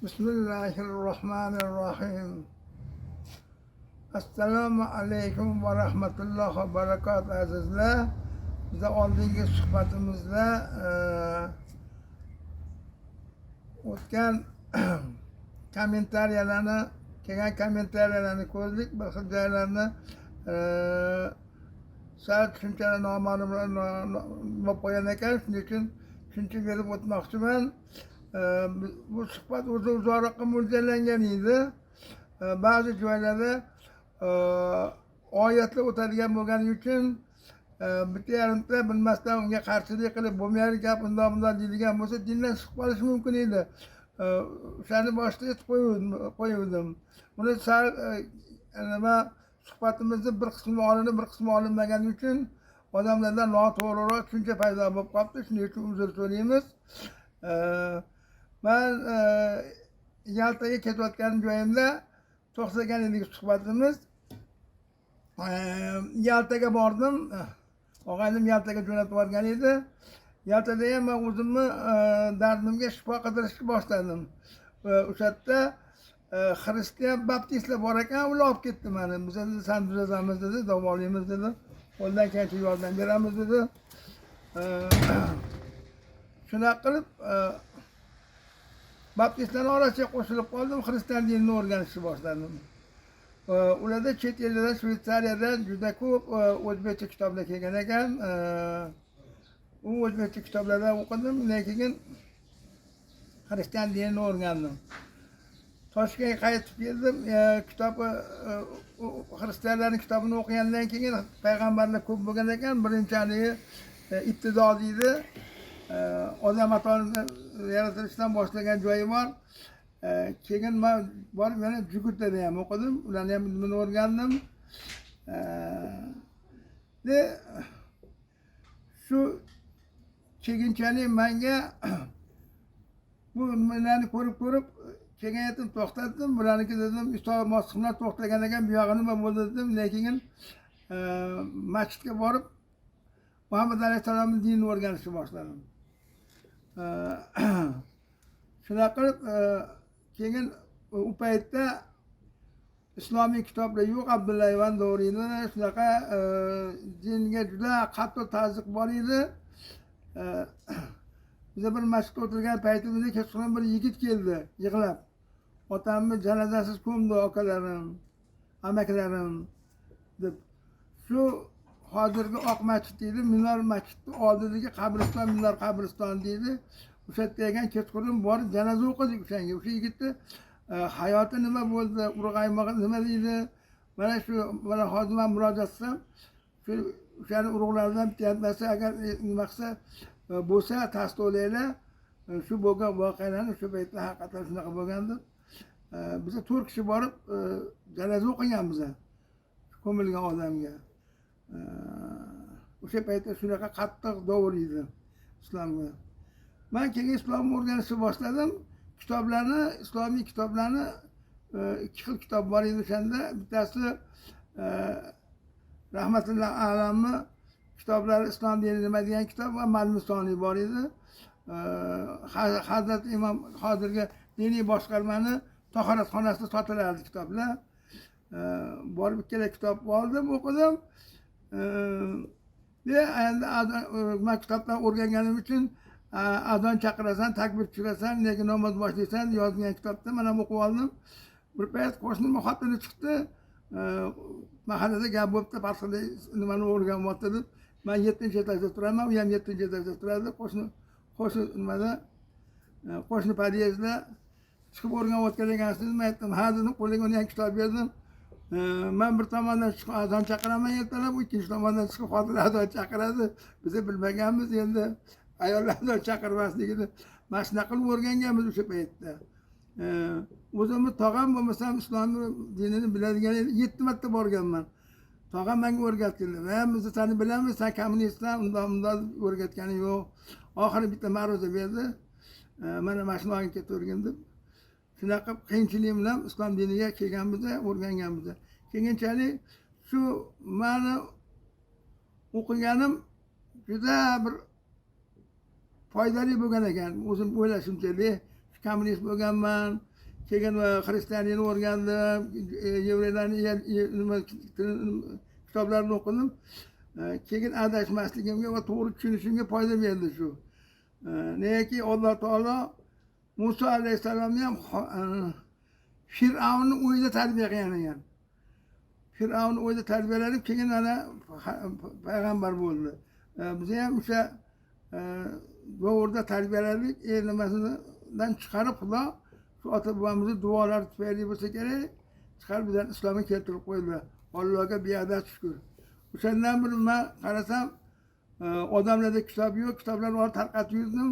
Bismillahirrohmanirrohim. Assalomu alaykum va rahmatullohi va barakatuh, azizlar. Biza oldingi suhbatimizda o'tgan kommentariyalarni, kelgan kommentariyalarni ko'rdik. Bir xil joylarni sal tushunchalar noma'lum bo'lib qolgan ekan, shuning uchun tushuncha berib o'tmoqchiman. Bu suhbat o'zi uzoqroqqa mo'ljallangan edi. Ba'zi joylarda oyatlar o'tadigan bo'lgani uchun bitta yarimta bilmasdan unga qarshilik qilib, bo'lmaydi gap, undoq bundoq deydigan bo'lsa, dindan chiqib qolishi mumkin edi. O'shani boshida aytib qo'yuvdim. Buni sal nima, suhbatimizni bir qismi olinib, bir qismi olinmagani uchun odamlarda noto'g'riroq tushuncha paydo bo'lib qolibdi. Shuning uchun uzr so'raymiz. Man Yaltaga ketayotgan joyimda to'xtagan edik suhbatimiz. Yaltaga bordim. Og'aynim Yaltaga jo'natib yuborgan edi. Yaltada ham man o'zimni dardimga shifo qidirishni boshladim. O'sha yerda xristian baptistlar bor ekan, ular olib ketdi mani. Biz dedi, san tuzatamiz dedi, davolaymiz dedi, qo'ldan kelgancha yordam beramiz dedi. Shunaqa qilib baptistlarni orasiga qo'shilib qoldim, xristian dinini o'rganishni boshladim. Ularda chet ellardan, Shvetsariyadan juda ko'p o'zbekcha kitoblar kelgan ekan. U o'zbekcha kitoblardan o'qidim, undan keyin xristian dinini o'rgandim. Toshkentga qaytib keldim. Kitob, xristianlarni kitobini o'qigandan keyin payg'ambarlar ko'p bo'lgan ekan. Birinchi haligi ibtido deydi, odam atoni yaratilishidan boshlagan joyi bor. Keyin man borib yana Jugutlarda ham o'qidim, ularni ham ilmini o'rgandim. De shu keyinchalik manga bu nimalarni ko'rib ko'rib keyin aytdim, to'xtatdim bularniki dedim, Iso Masih bilan to'xtagan ekan, bu yog'i nima bo'ldi dedim. Lekin masjidga borib Muhammad alayhissalomni dinini o'rganishni boshladim. Shunaqa qilib keyin u paytda islomiy kitoblar yo'q, Abdulla Ivan Dovriyni shunaqa dinga juda qattiq tazyiq bor edi. Biza bir masjidda o'tirgan paytimizda kechqurun bir yigit keldi yig'lab, otamni janozasiz ko'mdi akalarim, amakilarim deb. Shu hozirgi Oq masjid deydi, Minor masjidni oldidagi qabriston, Minor qabriston deydi. O'sha yerda ekan, kechqurun borib janoza o'qidik o'shanga. O'sha yigitni hayoti nima bo'ldi, urug' aymog'i nima deydi, mana shu, mana hozir man murojaat qilsam, shu o'shani urug'laridan bittasi agar nima qilsa, bo'lsa tasdiqlanglar shu bo'lgan voqealarni, shu paytda haqiqatdan shunaqa bo'lgan deb. Biza to'rt kishi borib janoza o'qiganmiz ko'milgan odamga. O'sha paytda shunaqa qattiq dovul edi islomga. Man keyin islomni o'rganishni boshladim. Kitoblarni, islomiy kitoblarni, ikki xil kitob bor edi o'shanda. Bittasi Rahmatulloh Alamni kitoblari, Islom dini nima degan kitob va Malmisoniy bor edi. Hazrati imom hozirgi diniy boshqarmani tahoratxonasida sotilardi kitoblar. Borib ikkala kitob oldim, o'qidim. Endi man kitobdan o'rganganim uchun azon chaqirasan, takbir tushirasan, lekin namoz boshlaysan yozilgan kitobda man ham o'qib oldim. Bir payt qo'shnimni xotini chiqdi, mahallada gap bo'libdi, farqli nimani o'rganyapti deb. Man yettinchi etajda turaman, u ham yettinchi etajda turadi, qo'shni qo'shni nimada, qo'shni podyezdda. Chiqib o'rganayotgan ekansiz, man aytdim, ha dedim, qo'liga uni ham kitob berdim. Man bir tomondan chiqib azon chaqiraman ertalab, u ikkinchi tomondan chiqib xotin azon chaqiradi. Biza bilmaganmiz endi ayollar azon chaqirmasligini. Mana shunaqa qilib o'rganganmiz o'sha paytda. O'zimni tog'am bo'lmasam islom dinini biladigan edi, yetti marta borganman. Tog'am menga o'rgatgan, va biz seni bilamiz, san kommunistsan, undoq bundoq deb o'rgatgani yo'q. Oxiri bitta ma'ruza berdi, mana shuni olgin, ketavergin deb. Shunaqa qilib qiyinchilik bilan islom diniga kelganmiz, o'rganganmiz. Keyinchalik shu mani o'qiganim juda bir foydali bo'lgan ekan o'zim o'ylashimcha. Kommunist bo'lganman. Keyin xristianlikni o'rgandim, yevreylarni nima kitoblarini o'qidim. Keyin adashmasligimga va to'g'ri tushunishimga foyda berdi shu. Negaki Alloh taolo Muso alayhissalomni ham Fir'avnni uyida tarbiya qilgan ekan. Fir'avn uyida tarbiyalanib, keyin ana payg'ambar bo'ldi. Biz ham o'sha davrda tarbiyalandik, nimasidan chiqarib Xudo shu ota bobomizni duolari tufayli bo'lsa kerak, chiqarib bizlarni islomga keltirib qo'ydi. Allohga beadad shukur. O'shandan beri man qarasam, odamlarda kitob yo'q, kitoblarni olib tarqatib yurdim.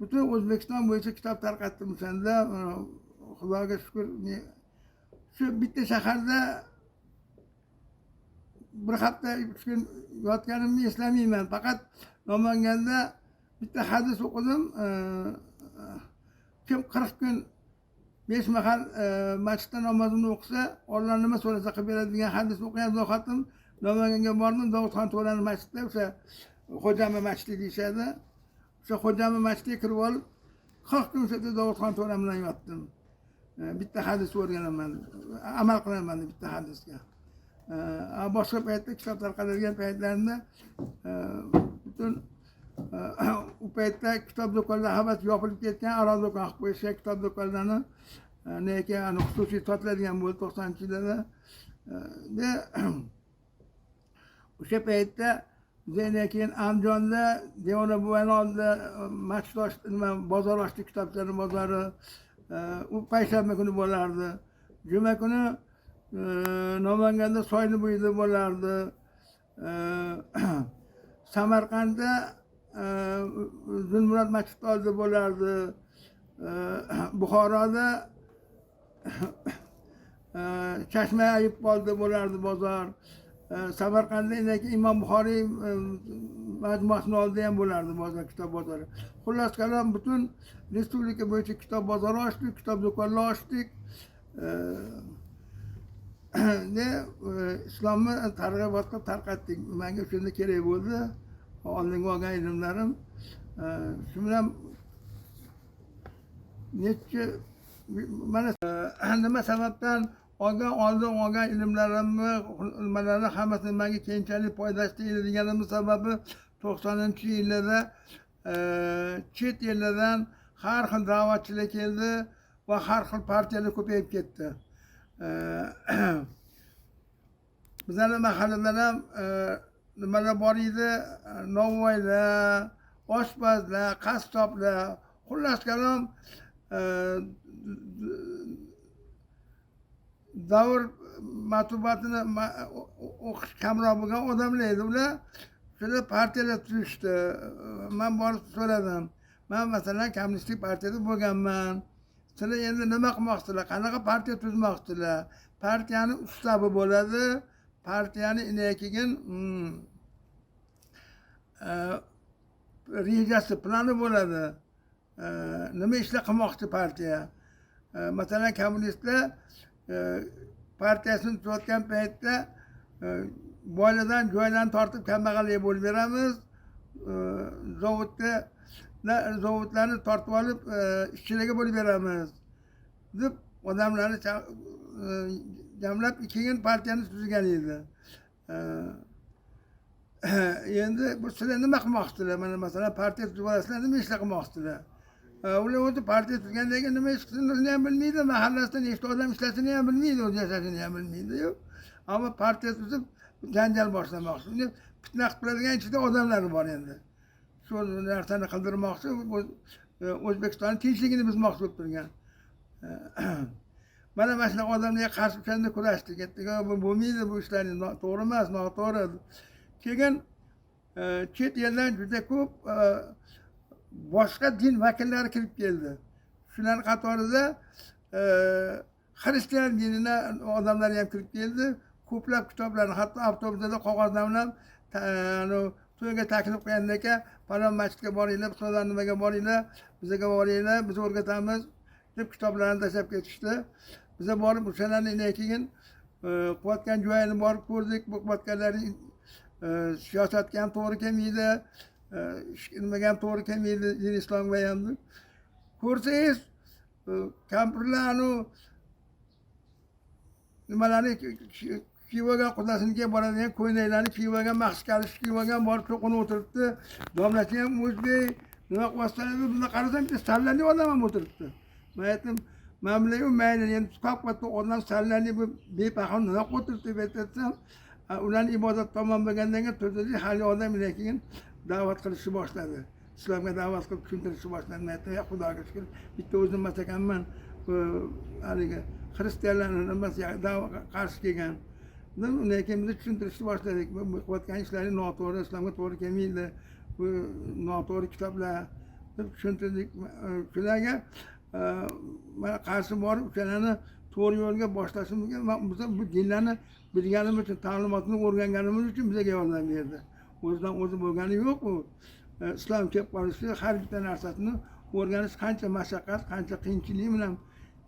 Butun O'zbekiston bo'yicha kitob tarqatdim o'shanda. Xudoga shukur, shu bitta shaharda bir hafta 3 kun yotganimni eslamayman. Faqat Namanganda bitta hadis o'qidim. Kim 40 kun 5 mahal masjidda namozini o'qisa, Alloh nima so'rasa qilib beradi degan hadis o'qigan zahotim Namanganga bordim. Dovudxon To'rani masjidda, o'sha Xo'jami masjidi deyishadi. O'sha Xo'jami masjidiga kirib olib, 40 kun o'sha yerda Dovudxon To'ra bilan yotdim. Bitta hadis o'rganaman, amal qilaman bitta hadisga. Boshqa paytda kitob tarqaladigan paytlarida butun u paytda kitob do'konlari hammasi yopilib ketgan, aroq do'kon qilib qo'yishgan kitob do'konlarini, lekin xususiy sotiladigan bo'ldi 90-yillarda. O'sha paytda bizdan keyin Andijonda Devona buvani oldida masjid ochdi, nima bozor ochdi, kitobchilar bozori. U payshanba kuni bo'lardi. Juma kuni Namanganda soyni bo'yida bo'lardi. Samarqandda Zulmurod masjidi oldida bo'lardi. Buxoroda Chashma Ayub oldida bo'lardi bozor. Samarqandda indaki Imom Buxoriy majmuasini oldida ham bo'lardi bozor, kitob bozori. Xullas kalom, butun respublika bo'yicha kitob bozori ochdik, kitob do'konlar ochdik. Ne islomni targ'ibot qilib tarqatdik. Menga o'shanda kerak bo'ldi oldingi olgan ilmlarim. Shu bilan necha mana nima sababdan olgan oldin olgan ilmlarimni nimalarni hammasini menga keyinchalik foydasi tegdi deganimni sababi 90-yillarda chet ellardan har xil da'vatchilar keldi va har xil partiyalar ko'payib ketdi. Bizlarni mahalladan ham nimalar bor edi, novvoylar, oshpazlar, qassoblar, xullas kalom, davr matbuotini o'qish kamroq bo'lgan odamlar edi ular. Shunda partiyalar tuzishdi. Man borib so'radim, man masalan kommunistik partiyada bo'lganman, sizlar endi nima qilmoqchisizlar, qanaqa partiya tuzmoqchisizlar? Partiyani ustavi bo'ladi, partiyani keyin rejasi, plani bo'ladi, nima ishlar qilmoqchi partiya. Masalan, kommunistlar partiyasini tuzayotgan paytda boylardan joylarni tortib kambag'alga bo'lib beramiz, zavodda zavodlarni tortib olib ishchilarga bo'lib beramiz deb odamlarni jamlab keyin partiyani tuzgan edi. Endi bu sizlar nima qilmoqchisizlar? Mana masalan partiya tuzib olasizlar, nima ishlar qilmoqchisizlar? Ular o'zi partiya tuzgandan keyin nima ish qilishini ham bilmaydi, mahallasida nechta odam ishlashini ham bilmaydi, o'zi yashashini ham bilmaydiyu, ammo partiya tuzib janjal boshlamoqchi, uni fitna qilib turadigan ichida odamlar bor. Endi shu narsani qildirmoqchi, O'zbekistonni tinchligini buzmoqchi bo'lib turgan. Mana shunaqa odamlarga qarshi o'shanda kurashdik. Aytdik, bu bo'lmaydi, bu ishlar to'g'ri emas, noto'g'ri. Keyin chet eldan juda ko'p boshqa din vakillari kirib keldi. Shularni qatorida xristian dinini odamlari ham kirib keldi. Ko'plab kitoblarni, hatto avtobuslarda qog'ozlar bilan to'yga taklif qilganda, falon masjidga boringlar, falon nimaga boringlar, bizga boringlar, biz o'rgatamiz deb kitoblarni tashlab ketishdi. Biza borib o'shalarni keyin qilayotgan joyini borib ko'rdik. Bu qilayotganlari siyosatga ham to'g'ri kelmaydi, nimaga ham to'g'ri kelmaydi, din islomga ham. Ko'rsangiz Kampirlar anu nimalarni kiyib olgan, qudasinikiga boradigan ko'ylaklarni kiyib olgan, maxsus kalish kiyib olgan, borib cho'qinib o'tiribdi. Domlachi ham o'zbek, nima qilyapsan deb bunda qarasam, bitta sallali odam ham o'tiribdi. Man aytdim, man bilan mayli, endi kap katta odam sallali, bu bepaxon nima qilib o'tiribdi deb aytsam, ularni ibodat tamom bo'lgandan keyin turdi, haligi odam keyin da'vat qilishni boshladi. Islomga da'vat qilib tushuntirishni boshladi. Man aytdim, Xudoga shukur, bitta o'zim emas ekanman, haligi xristianlarni nimasi qarshi kelgan. Undan keyin biz tushuntirishni boshladik. Bu qilayotgan ishlari noto'g'ri, islomga to'g'ri kelmaydi, bu noto'g'ri kitoblar deb tushuntirdik. Shularga mana qarshi borib, o'shalarni to'g'ri yo'lga boshlashimizga biz bu dinlarni bilganimiz uchun, ta'limotini o'rganganimiz uchun bizga yordam berdi. O'zidan o'zi bo'lgani yo'q u. Islom kelib qolishi, har bitta narsasini o'rganish qancha mashaqqat, qancha qiyinchilik bilan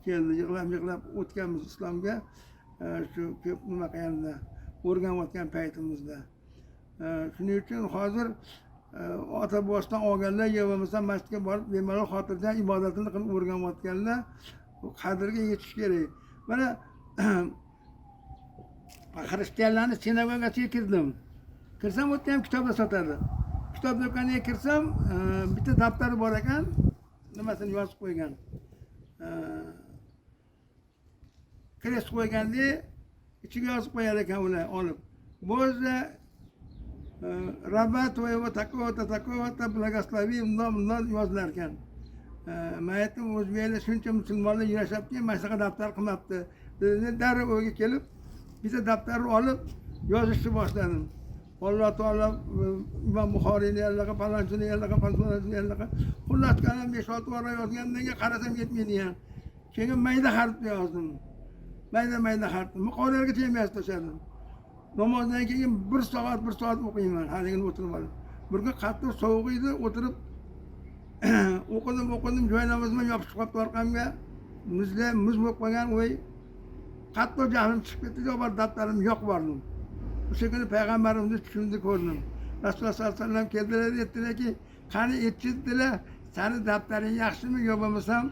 keldi. Yig'lab yig'lab o'tganmiz islomga, shu ko'p nima qilganda, o'rganayotgan paytimizda. Shuning uchun hozir ota bobosidan olganlar yo bo'lmasa masjidga borib bemalol xotirjam ibodatini qilib o'rganayotganlar qadriga yetish kerak. Mana xristianlarni sinagogasiga kirdim. Kirsam, u yerda ham kitoblar sotadi. Kitob do'koniga kirsam, bitta daftari bor ekan, nimasini yozib qo'ygan. Крест qo'yganda ichiga yozib qo'yar ekan ular olib. Боже, раба твоего такого-то, такого-то благослови, bundoq bundoq yozilar ekan. Man aytdim, o'zbeklar shuncha musulmonlar yashabdi, mana shunaqa daftar qilmabdi. Dedim, darrov uyga kelib bitta daftarni olib yozishni boshladim. Alloh taolo Imom Buxoriyni yallig'i, palonchini yallig'i, palonchini yallig'i. Xullas kalom 5-6 varaq yozgandan keyin qarasam yetmaydi. Keyin mayda harfda yozdim. Mayda mayda harf. Muqovalarga ham yozib tashladim. Namozdan keyin bir soat, bir soat o'qiyman, haligini o'tirib olib. Bir kun qattiq sovuq edi, o'tirib o'qidim, o'qidim, joy namozim ham yopishib qolibdi orqamga. Muzlar, muz bo'lib qolgan, voy. Qattiq jahlim chiqib ketdi, borib daftarimni yoqib yubordim. O'sha kuni payg'ambarimizni tushimda ko'rdim. Rasululloh sollallohu alayhi vasallam keldilar, aytdilarki, qani aytchi dedilar, sani daftaring yaxshimi yo bo'lmasam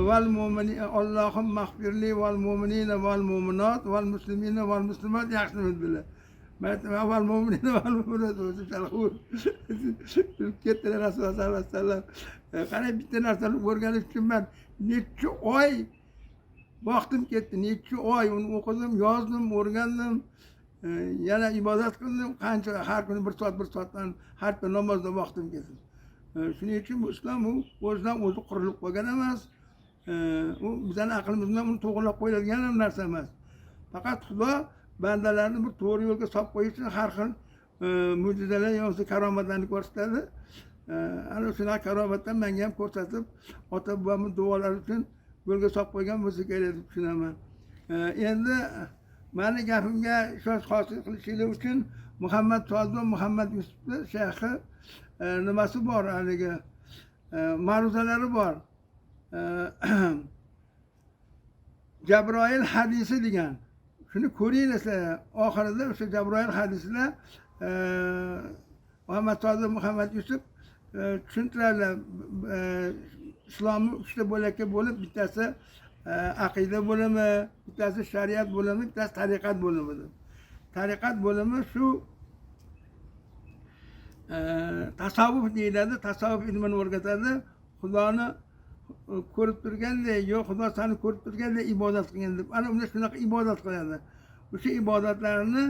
val mo'mini Allohumma ighfirli val mo'minina val mo'minat val muslimina val muslimat yaxshimi dedilar. Man aytdim, val mo'minina val mo'minat o'zi chalg'ur. Ketdilar Rasululloh sollallohu alayhi vasallam. Qani bitta narsani o'rganish uchun man necha oy vaqtim ketdi, necha oy uni o'qidim, yozdim, o'rgandim. Yana ibodat qildim, qancha har kuni bir soat, bir soatdan har bir namozda vaqtim ketdi. Shuning uchun bu islom u o'zidan o'zi qurilib qolgan emas. U bizani aqlimiz bilan uni to'g'irlab qo'yiladigan ham narsa emas. Faqat Xudo bandalarni bir to'g'ri yo'lga solib qo'yish uchun har xil mo'jizalar yo bo'lmasa karomatlarni ko'rsatadi. Ana shunaqa karomatdan menga ham ko'rsatib, ota bobomni duolari uchun yo'lga solib qo'ygan bo'lsa kerak deb tushunaman. Endi mani gapimga ishonch hosil qilishlik uchun Muhammad Sodiq Muhammad Yusufni shayxi nimasi bor, haligi ma'ruzalari bor. Jabroil hadisi degan. Shuni ko'ringlar sizlar. Oxirida o'sha Jabroil hadisida Muhammad Sodiq Muhammad Yusuf tushuntiradilar. Islomni uchta bo'lakka bo'lib, bittasi aqida bo'limi, bittasi shariat bo'limi, bittasi tariqat bo'limi deb. Tariqat bo'limi shu tasavvuf deyiladi, tasavvuf ilmini o'rgatadi. Xudoni ko'rib turganday, yo Xudo seni ko'rib turganday ibodat qilgin deb. Ana unda shunaqa ibodat qiladi. O'sha ibodatlarni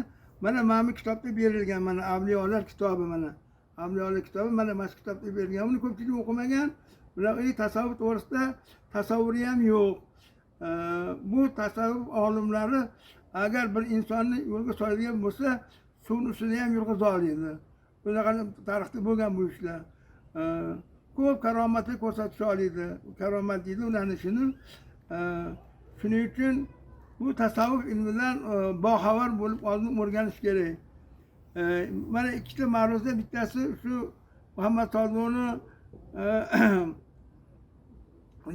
mana bu kitobda berilgan, mana Avliyolar kitobi, mana Avliyolar kitobi, mana shu kitobda berilgan. Uni ko'pchilik o'qimagan. Ular tasavvuf to'g'risida tasavvuri ham yo'q. Bu tasavvuf olimlari agar bir insonni yo'lga soladigan bo'lsa, suvni ustida ham yurg'iza oladi. Bunaqa tarixda bo'lgan bu ishlar. Ko'p karomatli ko'rsatisha oladi. Karomat deydi ularni shuni. Shuning uchun bu tasavvuf ilmidan boxabar bo'lib oldin o'rganish kerak. Mana ikkita ma'ruza, bittasi shu Muhammad Sodiqni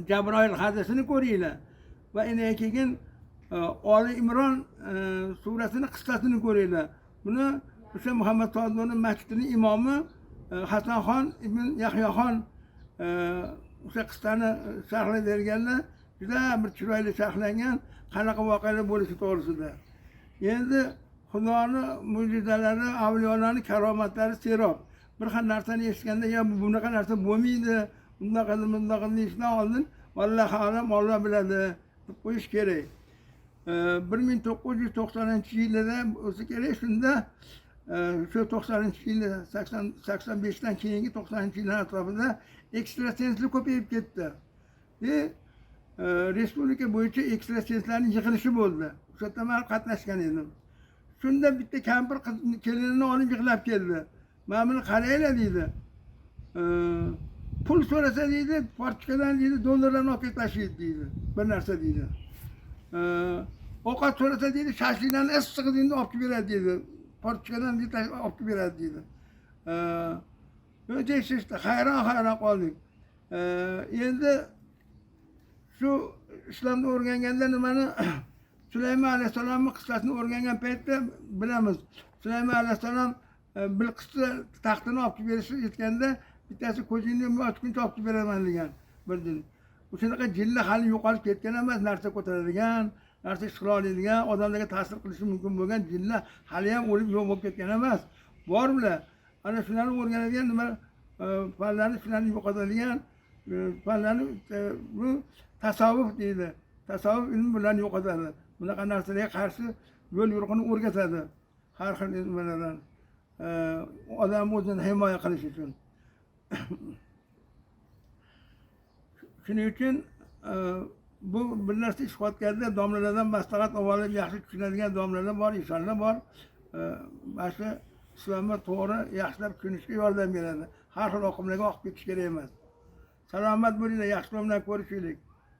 Jabroil hadisini ko'ringlar va undan keyin Oli Imron surasini qissasini ko'ringlar. Buni o'sha Muhammad Sodiqni masjidining imomi Hasanxon ibn Yahyoxon O'sha qissani sharhlab berganlar, juda bir chiroyli sharhlangan, qanaqa voqealar bo'lishi to'g'risida. Endi Xudoni mo'jizalari, avliyolarning karomatlari serob. Bir xil narsani eshitganda, ya bunaqa narsa bo'lmaydi, bundaqa bundaqa deyishdan oldin vallohu alam, Olloh biladi deb qo'yish kerak. 1990-yilida bo'lsa kerak, shunda shu 90-yilda, 85dan keyingi 90-yillar atrofida ekstrasenslar ko'payib ketdi. Ve respublika bo'yicha ekstrasenslarning yig'ilishi bo'ldi. O'sha yerda man qatnashgan edim. Shunda bitta kampir qiz kelinini olib yig'lab keldi. Mana buni qaranglar deydi. Pul so'rasa deydi, pachkadan deydi, dollarlarni olib kelib tashlaydi deydi. Bir narsa deydi. Ovqat so'rasa deydi, shashliklarni issig'ini endi olib kelib beradi deydi. Pachkadan deydi, olib kelib beradi deydi. Tekshirishdi, hayron hayron qoldik. Endi shu islomni o'rganganda nimani, Sulaymon alayhissalomni qissasini o'rgangan paytda bilamiz. Sulaymon alayhissalom Bilqisni taxtini olib kelib berishi aytganda, bittasi ko'zingni ochguncha olib kelib beraman degan bir din. Shunaqa jinlar hali yo'qolib ketgan emas, narsa ko'taradigan, narsa ish qila oladigan, odamlarga ta'sir qilishi mumkin bo'lgan jinlar hali ham o'lib yo'q bo'lib ketgan emas. Bor ular. Ana shularni o'rganadigan nima, fanlarni, shularni yo'qotadigan fanlarni, bu tasavvuf deydi. Tasavvuf ilmi bularni yo'qotadi. Bunaqa narsalarga qarshi yo'l yo'riqini o'rgatadi. Har xil nimalardan odam o'zini himoya qilish uchun. Shuning uchun bu bir narsa ish qilayotganda domlalardan maslahat olib, yaxshi tushunadigan domlalar bor, insonlar bor. Mana shu islomni to'g'ri, yaxshilab tushunishga yordam beradi. Har xil oqimlarga oqib ketish kerak emas. Salomat bo'linglar, yaxshi bilan ko'rishaylik.